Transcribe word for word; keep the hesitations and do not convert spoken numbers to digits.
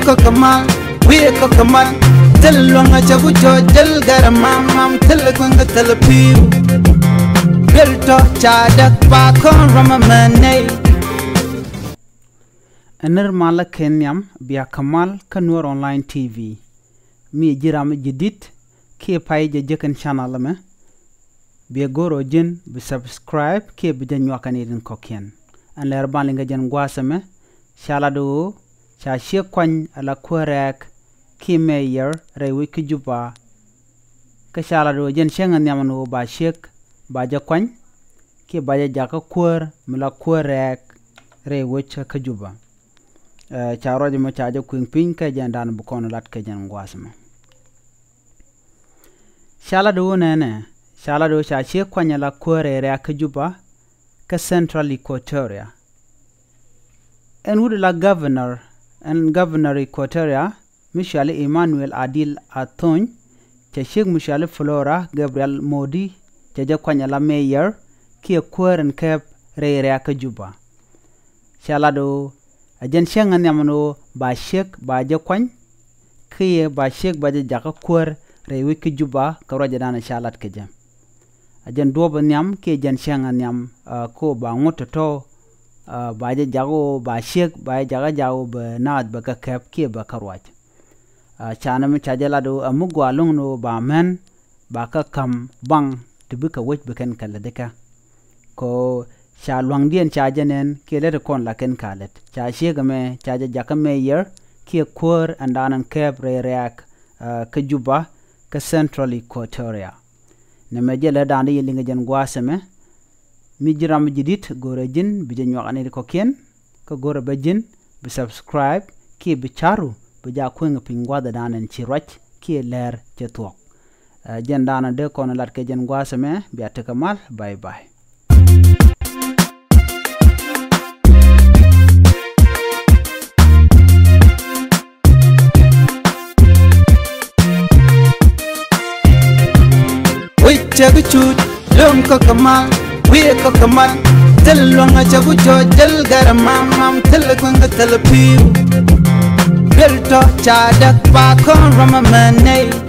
Kɔk kɛ mal, wi̱i̱ kɔk kɛ mal. Thil luäŋ a cɛ ku cɔ jäl gɛr mam mam, thil kueŋ kɛ thil pi̱w. Duel tɔ ca däk ba kɔn ram a mɛ nɛy. Ɛ nir malä kɛ nhiam bia kɛ mal kä Nuer Online T V. Mi ji̱ ram ji̱ di̱t kiɛ pay jɛ jek in channel ɛmɛ. Biɛ go̱r ɔ ji̱n bi subscribe kiɛ bi jɛ nyuak kɛ ni rin kɔkiɛn. Ɛn lɛr ban liŋ kɛ jɛn gua̱a̱th ɛmɛ. Ca lat ɣöö ca ciek kuany ala kuäär rɛɛk kiɛ mɛyɛr rɛy wec kä Juba. Kä ca lat ɣöö jɛn cäŋ ɛ nhiam ɛn ɣöö ba ciek ba jɛ kuany kiɛ ba jɛ jakä kuäär mi la kuäär rɛɛk rɛy wec kä Juba. Ɛ, ca ruac ɛmɔ ca jɛ kui̱ŋ piny kɛ jɛn dan bi kɔn lat kɛ jɛn gua̱a̱th ɛmɔ. Ca lat ɣöö nɛnɛ, ca lat ɣöö ca ciek kuany ala kuäär rɛɛk kä Juba kä Central Equatoria. Ɛn wut la governor, ɛn governor Equatoria, mi cɔali Emmanuel Adil Athony, cɛ ciek mi cɔali Flora Gabriel Modi, cɛ jɛ kuany ala mɛyɛr kiɛ kuäär in kɛp rɛy rɛɛk kä Juba. Ca lat ɣöö ɛ jɛn cäŋ ɛ nhiam ɛn ɣöö ba ciek ba jɛ kuany kiɛ ba ciek ba jɛ jakä kuäär rɛy wec kä Juba kɛ ruacɛ dan ca lat kɛ jɛ. Ɛ jɛn duɔ̱ɔ̱p ɛ nhiam kiɛ jɛn cäŋ ɛ nhiam, ɛ, ko ba ŋut tɔ̱tɔ̱, ɛ, ba jɛ jak ɣöö ba ciek ba jɛ jakä jak ɣöö bɛ naath bɛ kɛ kɛp kiɛ bɛ kɛ ruac. Ɛ, canɛ mi ca jɛ lat ɣöö ɛ mi gɔaa lo̱ŋ ni ɣöö ba män ba kä ka̱m baŋ ti bi kɛ wec bi kɛn kɛ lätdi kɛ. Kɛ ɣöö ca lua̱ŋdiɛn ca jɛ nɛn kiɛ lät kɔn la kɛn ka lät. Ca ciek ɛmɛ ca jɛ jakä mɛyɛr kiɛ kuäär ɛn dan ɛn kɛp rɛy rɛɛk, ɛ, kä Juba kä Central Equatoria. Nɛmɛ jɛ lät dan di yɛ liŋ kɛ jɛn gua̱a̱th ɛmɛ. Mi ji̱ ram ji̱ di̱t go̱rɛ ji̱n bi jɛ nyuak ni ri kɔkiɛn. Kä go̱rɛ bä ji̱n bi subscribe kiɛ bi ca̱ru bi ja kueŋ piny gua̱dhɛ dan ɛn ci ruac kiɛ lɛr cɛ thuɔ̱k. Ɛ, jɛn dan dee kɔn lat kɛ jɛn gua̱a̱th ɛmɛ bia tekɛ mal. Bye bye. Wi̱c cɛ bi cuut, lom kɔk kɛ mal, wi̱i̱ kɔk kɛ mal. Thil luäŋ a cɛ ku cɔ jäl gɛr mam mam, thil kueŋ kɛ thil pi̱w. Duel tɔ ca däk ba kɔn ram a mɛ nɛy.